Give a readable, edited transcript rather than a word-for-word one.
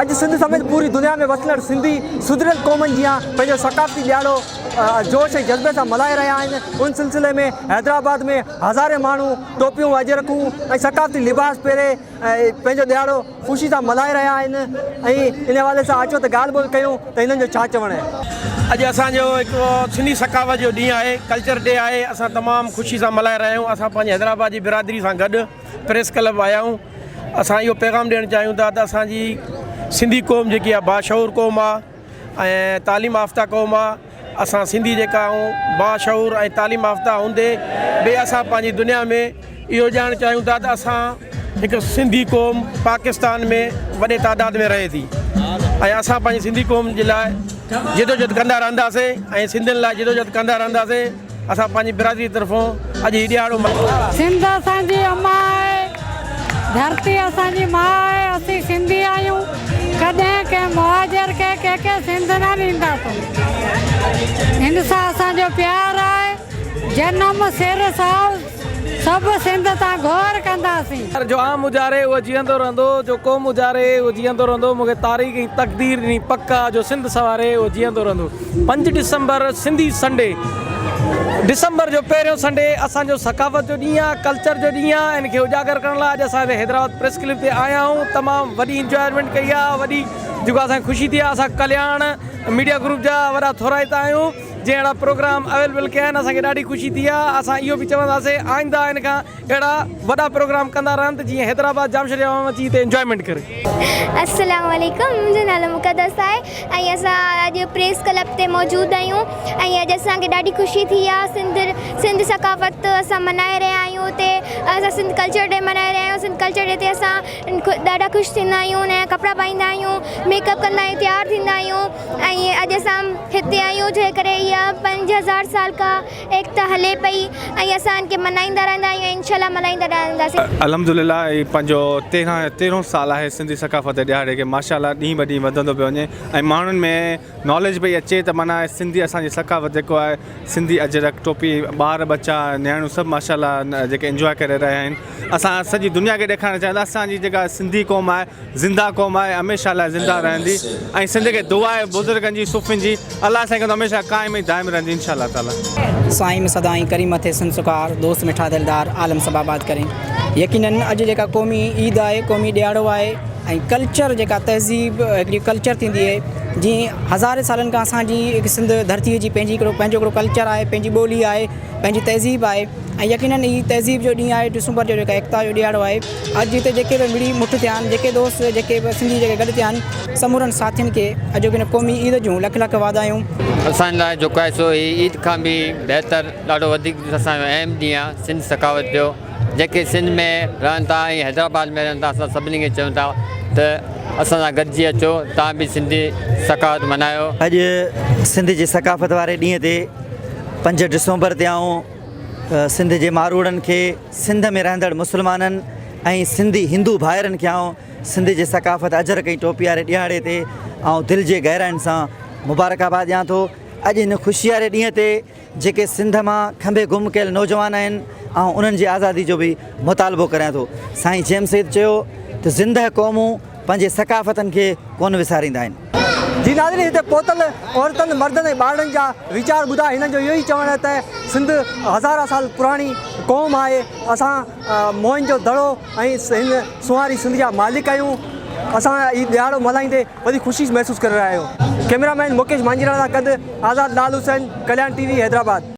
اڄ سنڌ سميت پوري دنيا ۾ وسندڙ سنڌي سڌريل قومن جيان پنهنجو ثقافتي ڏهاڙو جوش ۽ جذبي سان ملهائي رهيا آهن. ان سلسلي ۾ حيدرآباد ۾ هزارين ماڻهو ٽوپيون، اجرڪون ۽ ثقافتي لباس پهري پنهنجو ڏهاڙو خوشي سان ملهائي رهيا آهن ۽ ان حوالي سان اچو ته ڳالهه ٻولهه ڪيون ته هنن جو ڇا چوڻ آهي. اڄ اسان جو هڪ سنڌي ثقافت جو ڏينهن آهي، ڪلچر ڊي آهي، اسان تمام خوشي سان ملهائي رهيا آهيون، اسان پنهنجي حيدرآباد جي برادري سان گڏ پريس ڪلب آيا آهيون، اسان اهو پيغام ڏيڻ چاهيون ٿا ته اسان جي سنڌي قوم جيڪي آهي باشعور قوم آهي ۽ تعليم يافته قوم آهي، اسان سنڌي جيڪا آهيون باشعور ۽ تعليم يافته هوندي به اسان پنهنجي دنيا ۾ اهو ڄاڻڻ چاهيون ٿا ته اسان هڪ سنڌي قوم پاڪستان ۾ وڏي تعداد ۾ رهي ٿي ۽ اسان پنهنجي سنڌي قوم جي لاء جدوجھد ڪندا رهنداسين ۽ سنڌين لاء جدوجھد ڪندا رهنداسين اسان پنهنجي برادري طرفون اڄ هي ڏهاڙو سنڌ اسان جي اما آهي، ڌرتي اسان جي ماء آهي، اسين سنڌي آهيون، ڪڏهن ڪنهن مهاجر کي ڪنهن کي سنڌ نه ڏينداسون. هن سان اسان جو پيار آهي، جنم سر ساء سڀ سنڌ تان گهور ڪنداسين. جو عام اجاري اهو جيئندو رهندو، جو قوم اجاري اهو جيئندو رهندو، مون کي تاريخ ۽ تقدير ڏني پڪ آ، جو سنڌ سنواري اهو جيئندو رهندو. پنج ڊسمبر سنڌي سنڊي ڊسمبر جو پهريون سنڊي اسان جو ثقافت جو ڏينهن آ، ڪلچر جو ڏينهن آ، ان کي اجاگر ڪرڻ لاء اڄ اسان هتي حيدرآباد پريس ڪلب تي آيا آهيون، تمام وڏي انجوائمينٽ ڪئي آ، وڏي جيڪو اسان کي خوشي ٿي آ، اسان ڪلياڻ ميڊيا گروپ جا وڏا ٿورائتا آهيون جنهن اهڙا پروگرام اويلبل ڪيا آهن، اسان کي ڏاڍي خوشي ٿي آ، اسان اهو به چونداسين آئنده ان کان اهڙا وڏا پروگرام ڪندا رهن ته جيئن حيدرآباد ڄامشوري جا عوام اچي هتي انجوائمينٽ ڪري. السلام عليڪم منهنجو نالو مقدس آهي ۽ اسان اڄ پريس ڪلب تي موجود آهيون ۽ اڄ اسان کي ڏاڍي خوشي ٿي آهي سنڌ سنڌ ثقافت اسان ملهائي رهيا آهيون اتي اسان سنڌ ڪلچر ڊي ملهائي رهيا آهيون سنڌ ڪلچر ڊي تي اسان ڏاڍا خوش ٿيندا آهيون نيا ڪپڙا پائيندا آهيون ميڪ اپ ڪندا آهيون تيار ٿيندا آهيون ۽ اڄ اسان هتي آهيون جنهن ڪري اها 5000 سال کان ايڪتا هلي پئي ۽ اسان ان کي ملهائيندا رهندا آهيون ۽ انشاء الله ملهائيندا رهنداسين. الحمدلله هي پنهنجو تيرهن تيرهون سال آهي سنڌي ثقافت ڏهاڙي کي ماشاء الله ڏينهن به ڏينهن وڌندو پيو وڃي ۽ ماڻهن ۾ ناليج پئي اچي ته معنيٰ سنڌي اسان جي ثقافت جيڪو آهي سنڌي اجرڪ ٽوپي ٻار ٻچا نياڻيون سڀ ماشاء الله جيڪي انجواء ڪري رهيا آهن اسان سڄي دنيا کي ڏيکارڻ چاهيون ٿا اسان جي جيڪا سنڌي قوم آهي زنده قوم آهي هميشه لاء زنده رهندي ۽ سنڌ کي دعا آهي بزرگن جي صوفين جي الله سائين ڪندو هميشه قائم ۽ دائم رهندي انشاء الله تعالي. سائين سدائين ڪرين مٿي سنڌ سڪار دوست مٺا دلدار عالم سڀ آباد ڪرين يقينن اڄ جيڪا قومي عيد آهي قومي ڏهاڙو آهي ۽ ڪلچر جيڪا تهذيب هڪڙي ڪلچر ٿيندي آهي جيئن هزارين سالن کان اسان جي هڪ سنڌ ڌرتي جي پنهنجي هڪڙو پنهنجو هڪڙو ڪلچر آهي پنهنجي ٻولي آهي پنهنجي تهذيب آهي ۽ يقينن هي تهذيب جو ڏينهن آهي ڊسمبر جو جيڪا ايڪتا جو ڏهاڙو آهي اڄ هتي جيڪي به مڙي مٺ ٿيا آهن جيڪي دوست جيڪي به سنڌي جيڪي گڏ ٿيا آهن سمورن ساٿين کي اڄوڪي هن قومي عيد جون لک لک واڌايون. اسان لاء جيڪو آهي سو هي عيد کان به بهتر ڏاڍو وڌيڪ اسان جو اهم ڏينهن آهي سنڌ ثقافت جو جيڪي سنڌ ۾ رهن ٿا ۽ حيدرآباد ۾ رهن ٿا اسان سڀني کي چئون ٿا ته اسان سان گڏجي اچو تان به سنڌي ثقافت ملهايو. اڄ سنڌ جي ثقافت واري ڏينهن تي پنج ڊسمبر تي آئون سنڌ جي ماروئڙن کي سنڌ ۾ رهندڙ مسلمانن ۽ سنڌي هندو ڀائرن کي آئون سنڌ جي ثقافت اجرڪ ۽ ٽوپي واري ڏهاڙي تي آئون دل جي گهراين سان مبارڪ آباد ڏيان ٿو اڄ هن خوشي واري ڏينهن تي جيڪي سنڌ مان کنڀي گم ڪيل نوجوان آهن آئون انهن جي آزادي جو به مطالبو ڪريان ٿو سائين جيمس سيد چيو ته زنده قومون پنهنجي ثقافتن کي ڪونه وساريندا آهن. جي ناظرين هتي پهتل عورتن، مردن ۽ ٻارڙن جا ويچار ٻڌا هنن جو اهو ئي چوڻ آهي ته سنڌ هزارها سال پراڻي قوم آهي اسان موهن جو دڙو ۽ هن سونهاري سنڌ جا مالڪ آهيون اسان هي ڏهاڙو ملهائيندي وڏي خوشي محسوس ڪري رهيا آهيون ڪئميرا مين مڪيش مانجهيراڻا سان گڏ آزاد لال حسين ڪلياڻ ٽي وي حيدرآباد.